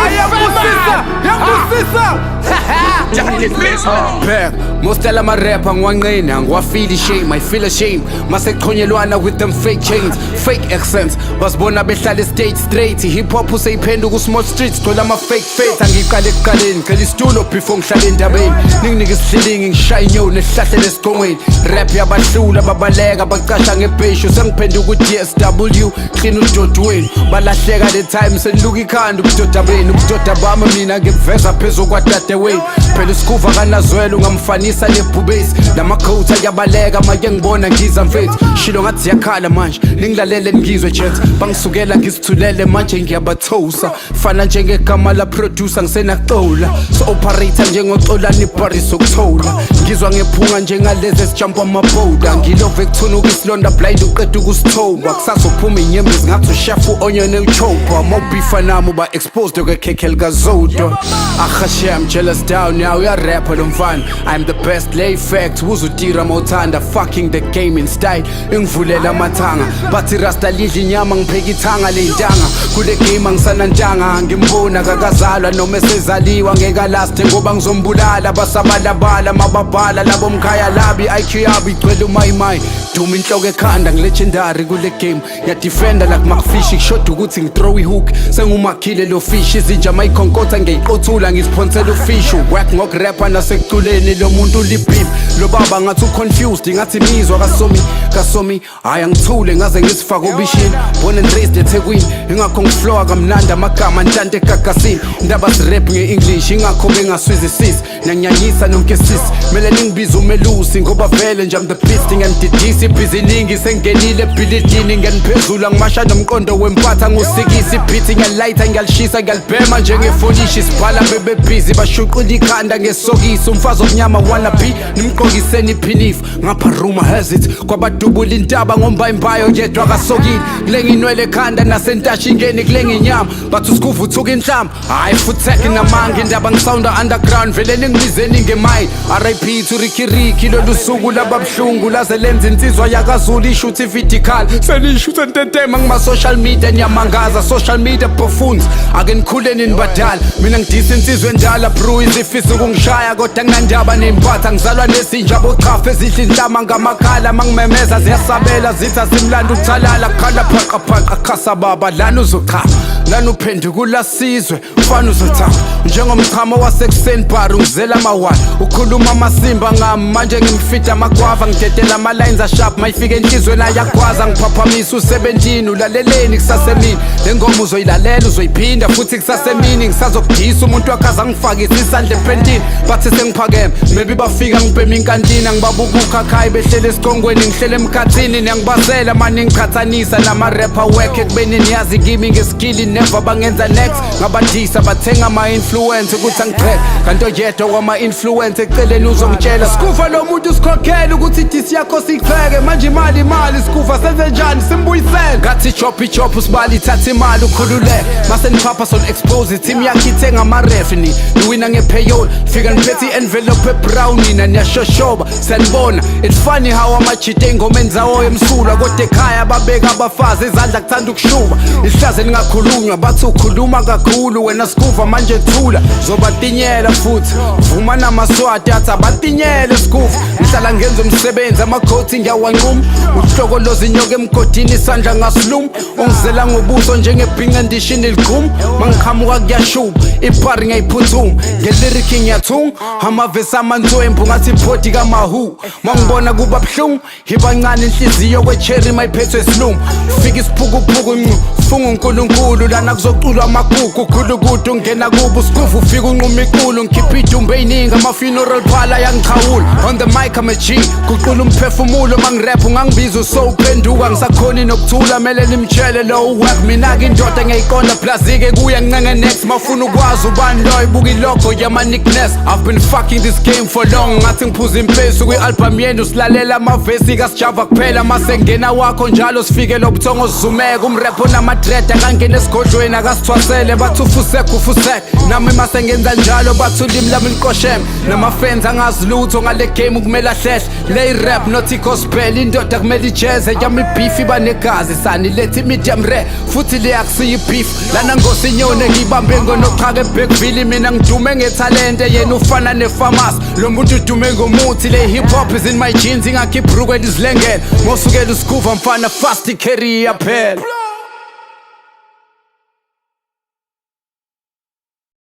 Ayabusisa, yabusisa. Bhek, most alama rapper ngiwanqena, ngiwafeel shame, I feel ashamed. Mase kuxhonyelwana with them fake chains, fake accents. Basibona behlala state straight. Hip hop useyiphenduka ku small streets, thola ama fake faith. Angiqale ekuqaleni, ngicela isitulo before ngihlale endabeni. Ninginike isihlilingi ngishaya inyoni esihlahleni esiqongweni. Rap yabahlula babaleka bacasha ngebheshu sengiphenduka u-DSW clean udoti wenu. Balahleka le time seniluka ikhanda ubudoda benu, ubudoda bami mina ngibuveza phezu kwadadewenu. Phela isikuva kanazwela ungamfanisa nebhubesi lama-coat ayabaleka make ngibona ngiza mfethu shilo ngathi ziyakhala manje ningilalele ngizwe gents bangisukela ngisithulele manje ngiyabathosa fana njengegama la producer ngisenaxola so operator njengoxolani Paris okuthola ngizwa ngephunga njengalezi esijampa amabhoda ngilove kuthunuka isilonda blind uqeda ukusithoba kusazophuma inyembezi ngathi ushef u-onion ewuchopa mawubifa nami uba exposed kwekhekhe likazodwa. Ahashe, I'm jealous down now, uyarapha lo mfana. I'm the best lay fact uzutira mawuthanda fucking the game in style ingivulela amathanga bathi rasta lidla inyama ngipheka ithanga ley'ntanga kule game angisanantanga ngimbona kakazalwa noma esezaliwa ngekalaste ngoba ngizombulala basabalabala mababhala labo mkhaya labi i-IQ yabo igcwele umayimayi duma inhloko ekhanda ngilegendary kule game ngiyadefenda like McFish kushoda ukuthi ngithrow ihook sengumakhile lo fish izinja mayikhonkotha ngiyayiqothula ngiziphonsela ufish work ngokurapha nasekuculeni lo muntu libhim lo baba ngathi uconfused ngathi imizwa kasomi kasomi hhayi angithule ngaze ngisifake obishini born and raised eThekwini ingakho ngiflowa kamnandi amagama ntante egagasini indaba sirap nge-English ingakho bengaswizisisi niyanyanyisa nonke sisi mele ningibize umelusi ngoba vele nje I'm the beast ngiyandidisa ibhizi iningi sengenile ebhilidini ngiyaniphezulu angimasha nomqondo wempatha ngusikisi ibhithi ngiyalayitha ngiyalishisa ngiyalibhema njengefolishi sibhala bebebhizi bashuqula ikhanda ngesokisi umfazi omnyama wanna be nimqokiseni iphinifa ngapha rumor has it kwabadubula intaba ngombayimbayo yedwa kasokile kule nginwele ekhanda nasentashingeni kule nginyama bathi usikuva uthuka inhlamba hhayi futhek namanga indaba ngisawunda underground vele ningibizeni ngemayini RIP to Ricky Ricky lolu suku lababuhlungu laze lenza insizwa yakazulu ishuthi ividical seniyishuthe ntetema ngima-social media niyamangaza social media buffoons ake nikhuleni nibadala mina ngidisa insizwa endala bru izifisa ukungishaya kodwa nginandaba nempatha ngizalwa nezinja bochafa ezidla inhlama ngamakhala mangimemeza ziyasabela zithi azimlanda uthalala khala phaqaphaqa khasa baba lana uzochama lana uphendukula sizwe mfana uzothama njengomchamo wasekuseni bhari ungizela amawala ukhuluma amasimba ngami manje ngimfida amagwava ngidedela ama-lines asharp mayifika enhlizweni ayagwaza ngiphaphamisa u-17 ulaleleni kusasemini le ngoma uzoyilalela uzoyiphinda futhi kusasemini ngisazokudisa umuntu wakhe angifakise isandla epentini bathi sengiphakeme maybe bafika ngibhema inkantina ngibabuka ukhakhayi behlele esiqongweni ngihlele emkhathini niyangibasela mane ngiqhathanisa nama-rapper work ekubeni niyazi kimi ngeskill never bangenza next ngabadisa bathenga ama-influence ukuthi angiqhele kanti oyedwa wama-influence eceleni uzongitshela sikufa lo muntu sikhokhele ukuthi idisi yakho siyicheke manje imali imali sikufa senze njani simbuyisele ngathi ichop ichop usibali ithatha imali ukhululeke mase niphapha son expose team yakhe ithenga amaref ni niwina ngepayroll fika niphethe i-envelope ebrown nina niyashoshoba siyanibona. It's funny how amajita ey'ngomeni zawo emsulwa kodwa ekhaya babeka abafazi izandla kuthanda ukushuba ihlaze lingakhulunywa bathi ukhuluma kakhulu wena sikuva manje thula zobatinyela futhi vuma namaswati athi abatinyele sikuva ngihlala ngenza umsebenzi amakhoti ngiyawanquma uhlokoloza inyoka emgodini isandla ngasiluma ungizela ngobuso njengebhinca endishini ligquma mangiqhamuka kuyashuba ipari ngiyayiphuthuma ngeliriki ngiyathunga amavesi amantswempu ngathi iphodi kamahu mangibona kuba buhlungu ibancane inhliziyo kwecheri mayiphethwe isilumo fika isiphukuphuku ncu funga uNkulunkulu lana kuzoculwa amagugu khulukudu ungena kubo usikuva ufika unquma iqulu ngikhipha idumbe eyiningi ama-funeral parlor yangichawula on the mic I'm a G guqula umphefumulo mangirap ungangibiza usowuphenduka ngisakhoni nokuthula mele nimtshele lo work mina-ke indoda ngiyayiqonda plus-ke kuya ngincenge next mawufuna ukwazi ubani loyo buka ilogo yama-nickness. I've been fucking this game for long ngathi ngiphuza impesu kwi-album yenu silalela amavesi kasijava kuphela masengena wakho njalo sifike lo buthongo sizumeka umrap onamadred akangena esigodlweni. Esigodlweni akasithwasele, bathi ufusek ufusek. Nami mase ngenza njalo, bathi ulimi lami liqosheme. Nama-fans angazi lutho ngale game, kumele ahlehle. Le rap not i-gospel, indoda kumele ijeze. Yami beef iba negazi sani, lethi medium rare, futhi le akusiyo i-beef lana. Ngosinyone ngibambe ngonoxhaka eBergville. Mina ngidume ngethalente, yena ufana ne-pharmacy, lo muntu udume ngomuthi. Le hip hop is in my jeans, ingakho ibhruku elizilengele. Mosukela usikuva mfana, fast, i-career phela.